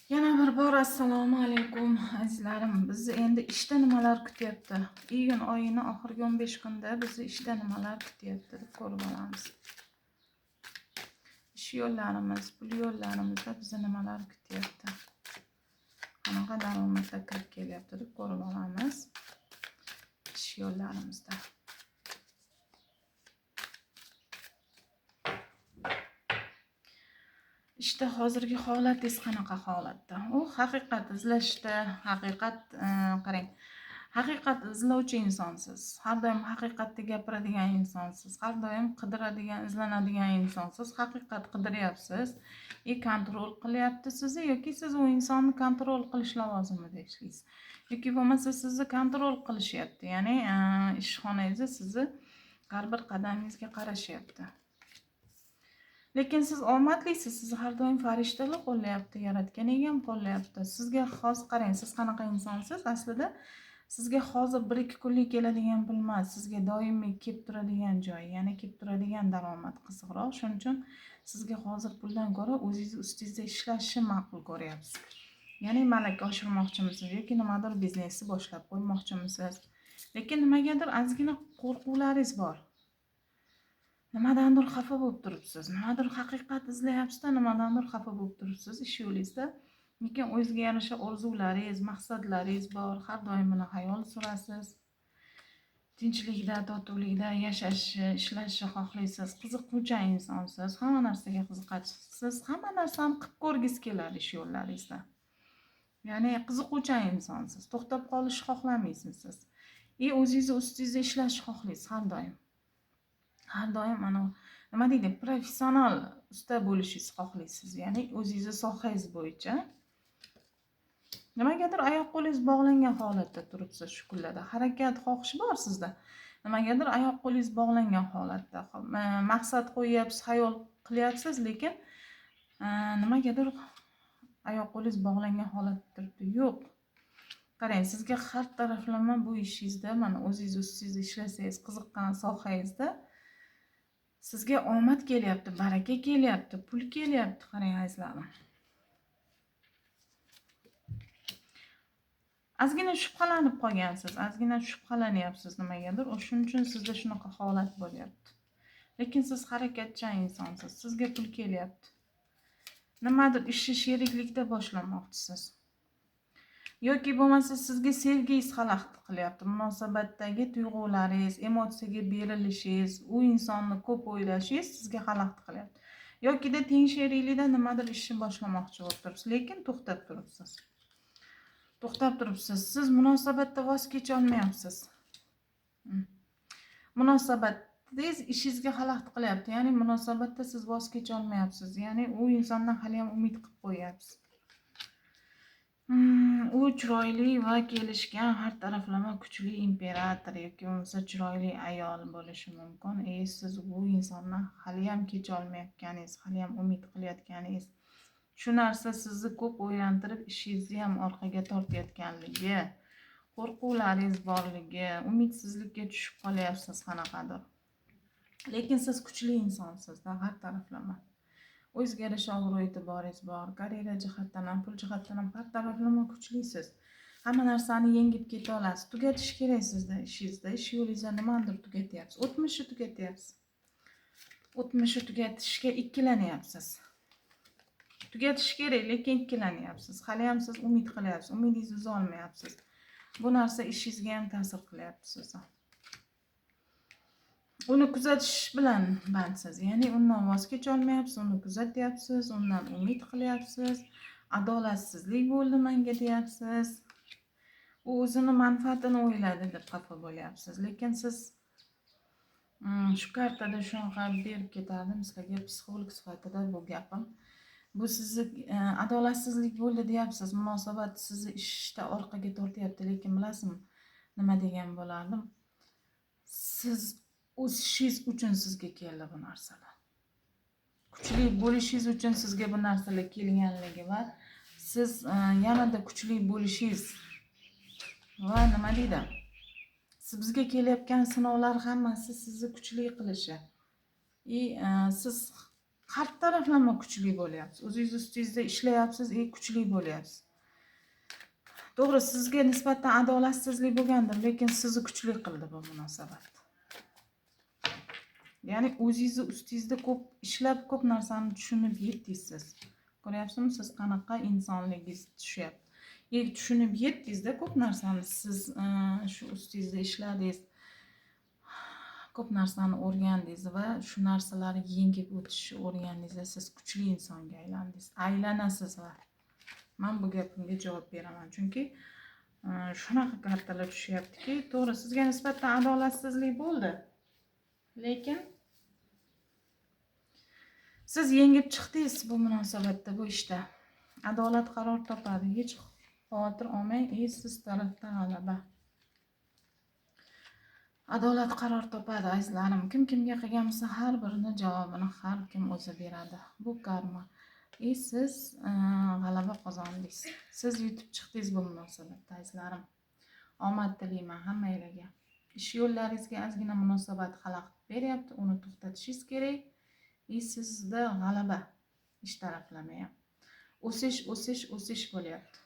Yana bir bor assalomu alaykum, azizlarim. Bizni endi ishda nimalar kutyapti? Iyun oyini oxirgi 15 kunda bizni ishda nimalar kutyapti deb ko'rib olamiz. Ish yo'llarimiz, pul yo'llarimizda bizni nimalar kutyapti? Qanaqa daromadlar kirib kelyapti deb ko'rib olamiz. Ish yo'llarimizda. Ishda hozirgi holatingiz qanaqa holatda? U haqiqat izlashda, haqiqat, qarang, haqiqat izlovchi insonsiz. Har doim haqiqatni gapiradigan insonsiz. Har doim qidiradigan, izlanadigan insonsiz. Haqiqat qidiryapsiz. Kontrol qilyapti sizni yoki siz u insonni kontrol qilish lavozimida ishlaysiz. Yoki bo'lmasa sizni kontrol qilishyapti. Ya'ni ishxonangizda sizni har bir qadamingizga qarashyapti. Lekin siz omadlisiz, sizni har doim farishtalar qo'llayapti, yaratgan egam qo'llayapti. Sizga hozir qarang, siz qanaqa insonsiz? Aslida sizga hozir 1-2 kunlik keladigan pul emas, sizga doimiy kelib turadigan joy, ya'ni kelib turadigan daromad qiziqroq. Shuning uchun sizga hozir puldan ko'ra o'zingiz ustingizda ishlashni ma'qul ko'ryapsiz. Ya'ni malaka oshirmoqchimisiz yoki nimadir biznesni boshlab qo'ymoqchimisiz? Lekin nimagadir ozgina qo'rquvlaringiz bor. Nimadandir xafa bo'lib turibsiz, nimadir haqiqat izlayapsiz-da, nimadandir xafa bo'lib turibsiz ish yo'lingizda. Lekin o'zingizga yarasha orzularingiz, maqsadlaringiz bor. Har doim buni xayol surasiz. Tinchlikda, totuvlikda yashashni, ishlashni xohlaysiz. Qiziquvchan insonsiz, hamma narsaga qiziqasiz, hamma narsani qilib ko'rgingiz keladi ish yo'llaringizda. Ya'ni qiziquvchan insonsiz, to'xtab qolishni xohlamaysiz siz. O'zingizni ustingizda ishlashni xohlaysiz har doim. Har doim mana nima deydi, professional usta bo'lishingizni xohlaysiz. Ya'ni o'zingizni sohangiz bo'yicha. Nimagadir oyoq qo'lingiz bog'langan holatda turibsiz shu kunlarda. Harakat, xohish bor sizda. Nimagadir oyoq qo'lingiz bog'langan holatda. Maqsad qo'yyapsiz, xayol qilyapsiz, lekin nimagadir oyoq qo'lingiz bog'langan holatda turibdi. Yo'q. Qarang, sizga har taraflama bu ishingizda, mana o'zingiz ustingizda ishlasangiz, qiziqqan sohangizda sizga omad kelyapti, baraka kelyapti, pul kelyapti, qarang azizlarim. Ozgina shubhalanib qolgansiz, ozgina shubhalanyapsiz nimagadir. Shuning uchun sizda shunaqa holat bo'lyapti. Lekin siz harakatchan insonsiz, sizga pul kelyapti. Nimadir ishni sheriklikda boshlamoqchisiz. Yoki bo'lmasa sizga sevgingiz xalaqit qilyapti. Munosabatdagi tuyg'ularingiz, emotsiyaga berilishingiz, u insonni ko'p o'ylashingiz sizga xalaqit qilyapti. Yokida teng sheriklikda nimadir ishni boshlamoqchi bo'lib turibsiz, lekin to'xtab turibsiz. To'xtab turibsiz. Siz munosabatda voz kecha olmayapsiz. Munosabatingiz ishingizga xalaqit qilyapti. Ya'ni munosabatda siz voz kecha olmayapsiz. Ya'ni u insondan hali ham umid qilib qo'yapsiz. U chiroyli va kelishgan, har taraflama kuchli imperator yoki bo'lmasa chiroyli ayol bo'lishi mumkin. Siz bu insondan hali ham kecha olmayotganingiz, hali ham umid qilayotganingiz, shu narsa sizni ko'p o'ylantirib, ishingizni ham orqaga tortayotganligi, qo'rquvlaringiz borligi, umidsizlikka tushib qolyapsiz qanaqadir. Lekin siz kuchli insonsizda, har taraflama. O'zingizga yarasha obro' e'tiboringiz bor, karyera jihatdan ham, pul jihatdan ham har taraflama kuchlisiz. Hamma narsani yengib keta olasiz. Tugatish kerak sizda ishingizda, ish yo'lingizda nimanidir tugatyapsiz. O'tmishni tugatyapsiz. O'tmishni tugatishga ikkilanyapsiz. Tugatish kerak, lekin ikkilanyapsiz. Hali ham siz umid qilyapsiz, umidingizni uza olmayapsiz. Bu narsa ishingizga ham ta'sir qilyapti sizni. Uni kuzatish bilan bandsiz. Ya'ni undan voz kecha olmayapsiz, uni kuzatyapsiz, undan umid qilyapsiz. Adolatsizlik bo'ldi menga deyapsiz. U o'zini manfaatini o'yladi deb xafa bo'lyapsiz. Lekin siz shu kartada shunaqa berib ketardim sizlarga psixolog sifatida bu gapim. Bu sizni adolatsizlik bo'ldi deyapsiz. Munosabat sizni ishda orqaga tortyapti, lekin bilasizmi nima degan bo'lardim? Siz o'sishingiz uchun sizga keldi bu narsalar. Kuchli bo'lishingiz uchun sizga bu narsalar kelganligi va siz yanada kuchli bo'lishingiz va nima deydi? Siz bizga kelayotgan sinovlar hammasi sizni kuchli qilishi. Siz Har taraflama kuchli bo'lyapsiz. O'zingiz ustingizda ishlayapsiz и kuchli bo'lyapsiz. To'g'ri, sizga nisbatan adolatsizlik bo'lgandir, lekin sizni kuchli qildi bu munosabat. Ya'ni o'zingizni ustingizda ko'p ishlab, ko'p narsani tushunib yetdingiz siz. Ko'ryapsizmi, siz qanaqa insonligingiz tushyapti. Tushunib yetdingizda ko'p narsani, siz shu ustingizda ishladingiz. Ko'p narsani o'rgandingiz va shu narsalarni yengib o'tishni o'rgandingiz va siz kuchli insonga aylandingiz. Aylanasiz va man bu gapimga javob beraman. Chunki shunaqa kartalar tushyaptiki, to'g'ri, sizga nisbatan adolatsizlik bo'ldi. Lekin siz yengib chiqdingiz bu munosabatda, bu ishda. Adolat qaror topadi. Hech xavotir olmang, и siz tarafda g'alaba. Adolat qaror topadi, azizlarim. Kim kimga qilgan bo'lsa, har birini javobini har kim o'zi beradi. Bu karma. И siz g'alaba qozondingiz. Siz yutib chiqdingiz bu munosabatda, azizlarim. Omad tilayman hammanglarga. Ish yo'llaringizga ozgina munosabat xalaqit beryapti, uni to'xtatishingiz kerak. И sizda g'alaba ish taraflama ham. O'sish, o'sish, o'sish bo'lyapti.